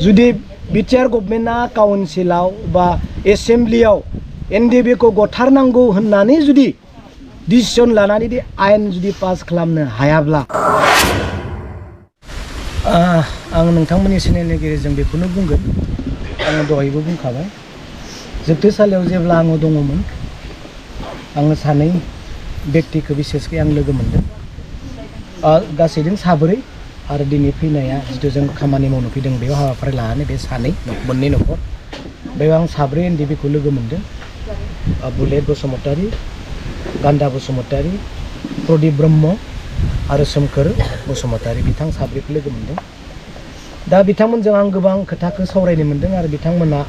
जुदि बिटिआर गभर्नमेन्टआ काउन्सिलाव बा एसेम्ब्लियाव एनडिएफबि खौ गथारनांगौ होननानै जुदि डिसिसन लानानै दि आयेन जुदि पास खालामनो हायाब्ला आं नोंथांमोननि चेनेलनि गेजेरजों बेखौनो बुंगोन आं दहायबो बुंखाबाय जोबथेसालियाव जेब्ला आङो दङमोन आङो सानै व्यक्तिखौ बिसेसकै आं लोगो मोनदों गासैजों साब्रै आरो दिनै फैनाया जितु जों खामानि मावनो फैदों बेयाव हाबाफारि लानानै बे सानै मोननै नखर बेयाव आं साब्रै एनडिएफबि खौ लोगो मोनदों बुलेट बसुमतारी गान्दा बसुमतारी प्रदीप ब्रह्म आरो सोमखोर बसुमतारी बिथां साब्रैखौ लोगो मोनदों दा बिथांमोनजों आं गोबां खोथाखौ सावरायनो मोनदों आरो बिथांमोना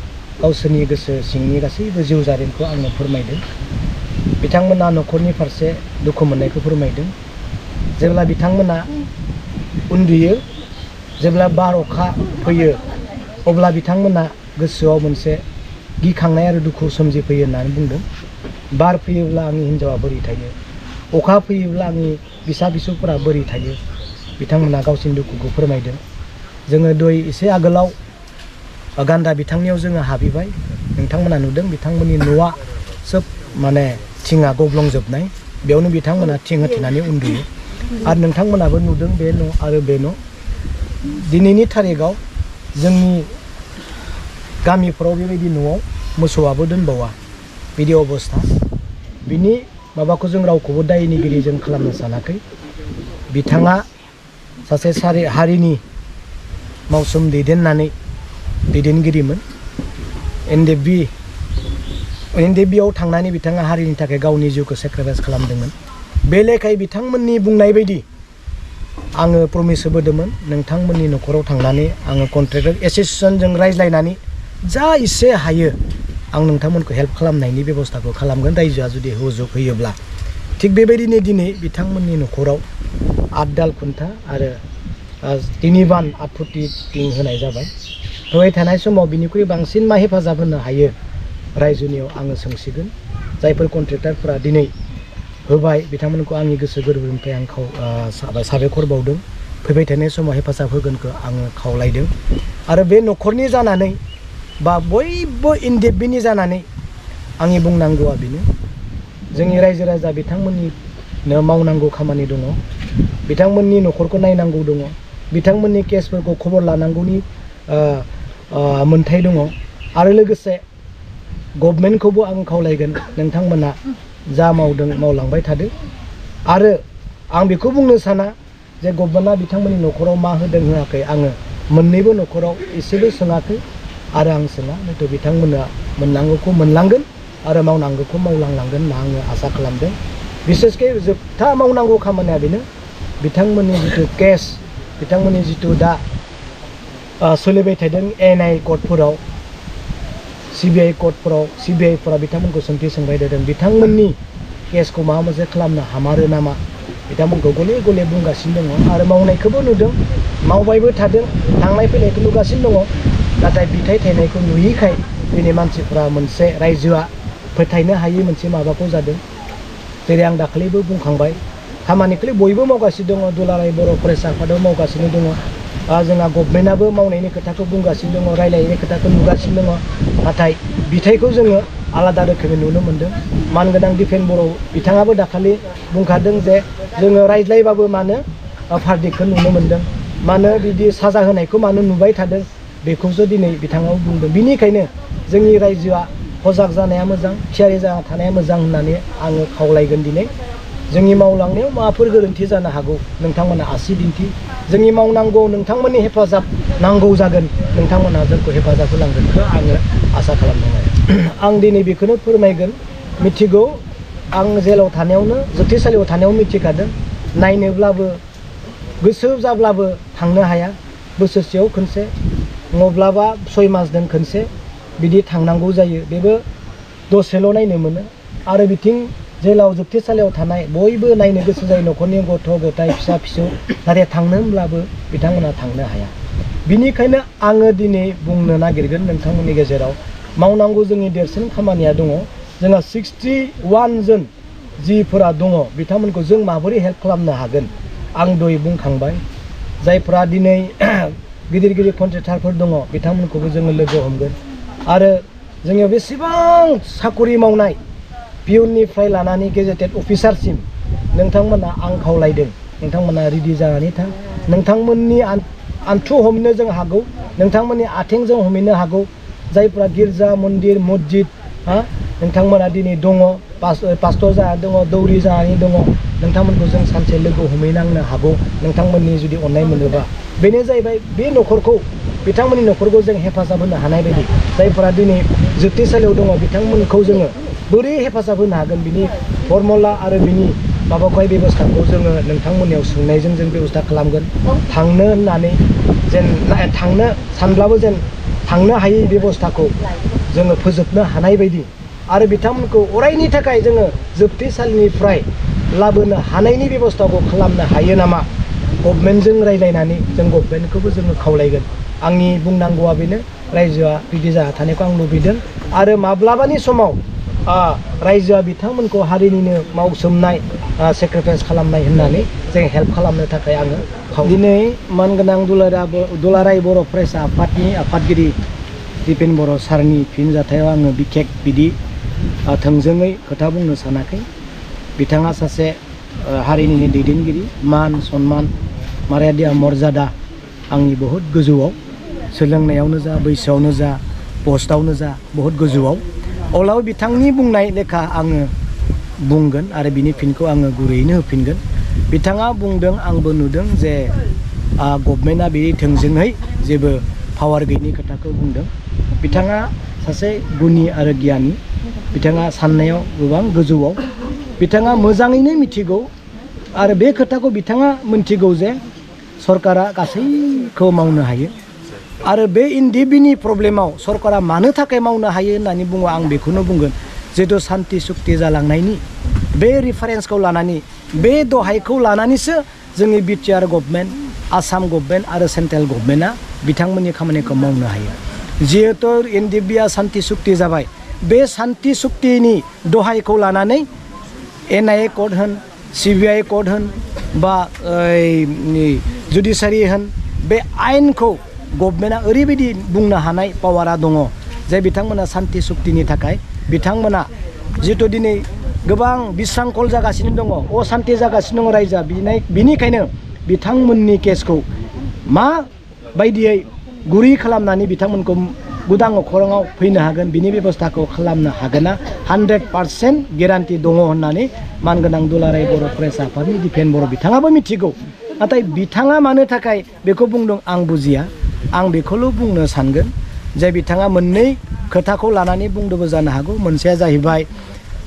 गावसोरनि गोसो सिंनि गासैबो जिउ जारिमिनखौ आंनो फोरमायदों बिथांमोना नखरनि फारसे दुखु मोननायखौ फोरमायदों जेब्ला बिथांमोना उन्दुयो जेब्ला बार अखा फैयो अब्ला बिथांमोना गोसोआव मोनसे गिखांनाय आरो दुखु सोमजिफैयो होननानै बुंदों बार फैयोब्ला आंनि हिन्जावा बोरै थायो अखा फैयोब्ला आंनि बिसा बिसौफोरा बोरै थायो बिथांमोना गावसिनि दुखुखौ फोरमायदों जोङो दहाय एसे आगोलाव गान्दा बिथांनियाव जोङो हाबहैबाय नोंथांमोना नुदों बिथांमोननि न'आ सोब माने थिङा गब्लंजोबनाय बेयावनो बिथांमोना थिं होथेनानै उन्दुयो आरो नोंथांमोनाबो नुदों बे न' आरो बे न' दिनैनि थारिखआव जोंनि गामिफोराव बेबायदि न'आव मोसौआबो दोनबावा बिदि अबस्था बिनि माबाखौ जों रावखौबो दायनिगिरि जों खालामनो सानाखै बिथाङा सासे हारिनि मावसोम दैदेनगिरिमोन एनडिएफबिआव थांनानै बिथाङा हारिनि थाखाय गावनि जिउखौ सेक्रिफाइस खालामदोंमोन बे लेखायै बिथांमोननि बुंनाय बायदि आङो प्रमिस होबोदोंमोन नोंथांमोननि न'खराव थांनानै आङो कन्ट्रेक्टर एस'सिएसनजों रायज्लायनानै जा एसे हायो आं नोंथांमोनखौ हेल्प खालामनायनि बेबस्थाखौ खालामगोन रायजोआ जुदि हुजुग होयोब्ला थिग बेबायदिनो दिनै बिथांमोननि न'खराव 8 दाल खुन्था आरो 3 बान 8 फुटि थिं होनाय जाबाय फैबाय थानाय समाव बिनिख्रुइ बांसिन मा हेफाजाब होनो हायो रायजोनियाव आङो सोंसिगोन जायफोर कन्ट्रेक्टरफोरा दिनै होबाय बिथांमोनखौ आंनि गोसो गोरबोनिफ्राय आं साबायखर बावदों फैबाय थानाय समाव हेफाजाब होगोनखौ आङो खावलायदों आरो बे न'खरनि जानानै बा बयबो एनडिएफबिनि जानानै आंनि बुंनांगौआ बेनो जोंनि रायजो राजा बिथांमोननिनो मावनांगौ खामानि दङ बिथांमोननि न'खरखौ नायनांगौ दङ बिथांमोननि केसफोरखौ खबर लानांगौनि मोन्थाय दङ आरो लोगोसे गभर्नमेन्टखौबो आं खावलायगोन नोंथांमोना जा मावदों मावलांबाय थादों आरो आं बेखौ बुंनो साना जे गभर्नमेन्टआ बिथांमोननि न'खराव मा होदों होआखै आङो मोननैबो न'खराव एसेबो सोङाखै आरो आं सोङा हयथ' बिथांमोना मोननांगौखौ मोनलांगोन आरो मावनांगौखौ मावलांगोन होनना आङो आसा खालामदों बिसेसकै जोबथा मावनांगौ खामानिया बेनो बिथांमोननि जिथु केस बिथांमोननि जिथु दा सोलिबाय थादों एनआइ कर्टफोराव सिबिआइ कर्टफोराव सिबिआइफोरा बिथांमोनखौ सोंथि सोंबाय थादों बिथांमोननि केसखौ माबा मोनसे खालामनो हामारो नामा बिथांमोनखौ गले गले बुंगासिनो दङ आरो मावनायखौबो नुदों मावबायबो थादों थांनाय फैनायखौ नुगासिनो दङ नाथाय बिथाइ थायनायखौ नुयैखाय दिनै मानसिफ्रा मोनसे रायजोआ फोथायनो हायै मोनसे माबाखौ जादों जेरै आं दाखालिबो बुंखांबाय खामानिखौ बयबो मावगासिनो दङ दुलाराय बर' फरायसा आफादाव मावगासिनो दङ जोंहा गभर्नमेन्टआबो मावनायनि खोथाखौ बुंगासिनो दङ रायलायनायनि खोथाखौ नुगासिनो दङ नाथाय बिथाइखौ जोङो आलादा रोखोमै नुनो मोनदों मानगोनां दिफेन बर' बिथाङाबो दाखालि बुंखादों जे जोङो रायज्लायबाबो मानो भार्डिक्टखौ नुनो मोनदों मानो बिदि साजा होनायखौ मानो नुबाय थादों बेखौसो दिनै बिथाङाबो बुंदों बिनिखायनो जोंनि रायजोआ सजाग जानाया मोजां थियारि जाना थानाया मोजां होननानै आङो खावलायगोन दिनै जोंनि मावलांनायाव माबाफोर गोरोन्थि जानो हागौ नोंथांमोना आसि दिन्थि जोंनि मावनांगौ नोंथांमोननि हेफाजाब नांगौ जागोन नोंथांमोना जोंखौ हेफाजाब होलांगोनखौ आङो आसा खालामदों आरो आं दिनै बेखौनो फोरमायगोन मिथिगौ आं जेलाव थानायावनो जोबथेसालियाव थानायाव मिथिखादों नायनोब्लाबो गोसो जाब्लाबो थांनो हाया बोसोरसेयाव खनसे नङाब्लाबा 6 मासजों खनसे बिदि थांनांगौ जायो बेबो दसेल' नायनो मोनो आरो बिथिं जेलाव जोबथेसालियाव थानाय बयबो नायनो गोसो जायो न'खरनि गथ' गथाय फिसा फिसौ नाथाय थांनो होनब्लाबो बिथांमोना थांनो हाया बिनिखायनो आङो दिनै बुंनो नागिरगोन नोंथांमोननि गेजेराव मावनांगौ जोंनि देरसिन खामानिया दङ जोंहा 61 जन जिफोरा दङ बिथांमोनखौ जों माबोरै हेल्प खालामनो हागोन आं दहाय बुंखांबाय जायफ्रा दिनै गिदिर गिदिर कन्ट्रेक्टारफोर दङ बिथांमोनखौबो जोङो लोगो हमगोन आरो जोंनियाव बेसेबां साखरि मावनाय पियननिफ्राय लानानै गेजेटेड अफिसारसिम नोंथांमोना आं खावलायदों नोंथांमोना रेडि जानानै था नोंथांमोननि आन्थु हमनो जों हागौ नोंथांमोननि आथिंजों हमनो हागौ जायफोरा गिर्जा मन्दिर मस्जिद नोंथांमोना दिनै दङ पास्टर जानानै दङ दौरि जानानै दङ नोंथांमोनखौ जों सानसे लोगो हमहैनांनो हागौ नोंथांमोननि जुदि अननाय मोनोबा बेनो जाहैबाय बे न'खरखौ बिथांमोननि न'खरखौ जों हेफाजाब होनो हानाय बायदि जायफोरा दिनै जोबथेसालियाव दङ बिथांमोनखौ जोङो बोरै हेफाजाब होनो हागोन बिनि फर्मुला आरो बिनि माबाखौहाय बेबस्थाखौ जोङो नोंथांमोननियाव सोंनायजों जों बेबस्था खालामगोन थांनो होननानै जेन थांनो सानब्लाबो जेन थांनो हायै बेबस्थाखौ जोङो फोजोबनो हानाय बायदि आरो बिथांमोनखौ अरायनि थाखाय जोङो जोबथेसालिनिफ्राय लाबोनो हानायनि बेबस्थाखौ खालामनो हायो नामा गभर्नमेन्टजों रायज्लायनानै जों गभर्नमेन्टखौबो जोङो खावलायगोन आंनि बुंनांगौआ बेनो रायजोआ रेडि जाना थानायखौ आं लुबैदों आरो माब्लाबानि समाव रायजोआ बिथांमोनखौ हारिनिनो मावसोमनाय सेक्रिफाइस खालामनाय होननानै जों हेल्प खालामनो थाखाय आङो दिनै मानगोनां दुलाराय बर' फरायसा आफादनि आफादगिरि दिपेन बर' सारनि फिनजाथायाव आङो बिखेक बिदि थोंजोङै खोथा बुंनो सानाखै बिथाङा सासे हारिनिनो दैदेनगिरि मान सन्मान मार्यादा मर्यादा आंनि बहुद गोजौआव सोलोंनायावनो जा बैसोआवनो जा पस्टआवनो जा बहुद गोजौआव अब्लाबो बिथांनि बुंनाय लेखा आङो बुंगोन आरो बिनि फिनखौ आङो गुरैयैनो होफिनगोन बिथाङा बुंदों आंबो नुदों जे गभर्नमेन्टआ बे थोंजोङै जेबो पावार गैयिनि खोथाखौ बुंदों बिथाङा सासे गुनि आरो गियानि बिथाङा साननायाव गोबां गोजौआव बिथाङा मोजाङैनो मिथिगौ आरो बे खोथाखौ बिथाङा मिथिगौ जे सरकारा गासैखौ मावनो हायो आरो बे ndfbनि प्रब्लेमाव सरकारा मानो थाखाय मावनो हायो होननानै बुङो आं बेखौनो बुंगोन जिहेतु सान्ति सुक्ति जालांनायनि बे रिफारेन्सखौ लानानै बे दहायखौ लानानैसो जोंनि बिटिआर गभर्नमेन्ट आसाम गभर्नमेन्ट आरो सेन्ट्रेल गभर्नमेन्टआ बिथांमोननि खामानिखौ मावनो हायो जिहेतु ndfbआ सान्ति सुक्ति जाबाय बे सान्ति सुक्तिनि दहायखौ लानानै NIA कर्ट होन CBI कर्ट होन बा जुडिसियारि होन बे आयेनखौ गभर्नमेन्टआ ओरैबायदि बुंनो हानाय पावारा दङ जे बिथांमोना सान्ति सुक्तिनि थाखाय बिथांमोना जिहेतु दिनै गोबां बिस्रांखल जागासिनो दङ असान्ति जागासिनो दङ रायजोआ बिनिखायनो बिथांमोननि केसखौ मा बायदियै गुरै खालामनानै बिथांमोनखौ उदां अखराङाव फैनो हागोन बिनि बेबस्थाखौ खालामनो हागोना 100% गेरान्टि दङ होननानै मानगोनां दुलाराय बर' फरायसा आफादनि दिपेन बर' बिथाङाबो मिथिगौ नाथाय बिथाङा मानो थाखाय बेखौ बुंदों आं बुजिया आं बेखौल' बुंनो सानगोन जे बिथाङा मोननै खोथाखौ लानानै बुंदोंबो जानो हागौ मोनसेया जाहैबाय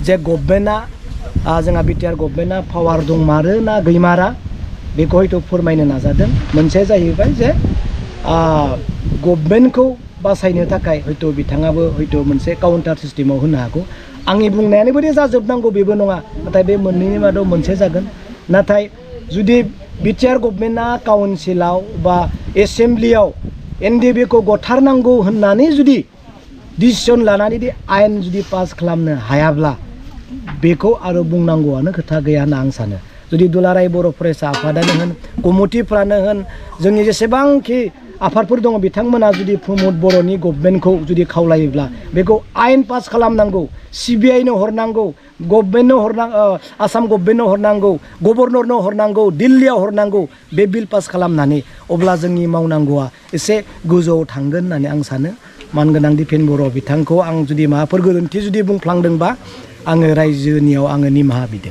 जे गभर्नमेन्टआ जोंहा बिटिआर गभर्नमेन्टआ पावार दंमारो ना गैमारा बेखौ हयथ' फोरमायनो नाजादों मोनसेया जाहैबाय जे गभर्नमेन्टखौ बासायनो थाखाय हयथ' बिथाङाबो हयथ' मोनसे काउन्टार सिस्टेमाव होनो हागौ आंनि बुंनायानो बोरै जाजोबनांगौ बेबो नङा नाथाय बे मोननैनि मादाव मोनसे जागोन नाथाय जुदि बिटिआर गभर्नमेन्टआ काउन्सिलाव बा एसेम्ब्लियाव ndfbखौ गथारनांगौ होननानै जुदि डिसिसन लानानै आयेन जुदि पास खालामनो हायाब्ला बेखौ आरो बुंनांगौआनो खोथा गैया होनना आं सानो जुदि दुलाराय बर' फरायसा आफादानो होन कमिटिफ्रानो होन जोंनि जेसेबांखि आफादफोर दङ बिथांमोना जुदि प्रमद बर'नि गभर्नमेन्टखौ जुदि खावलायोब्ला बेखौ आयेन पास खालामनांगौ CBIनो हरनांगौ गभर्नमेन्टनो आसाम गभर्नमेन्टनो हरनांगौ गभर्नरनो हरनांगौ दिल्लीयाव हरनांगौ बे बिल पास खालामनानै अब्ला जोंनि मावनांगौआ एसे गोजौआव थांगोन होननानै आं सानो मानगोनां दिपेन बर' बिथांखौ आं जुदि माबाफोर गोरोन्थि जुदि बुंफ्लांदोंबा आङो रायजोनियाव आङो निमाहा बिदों।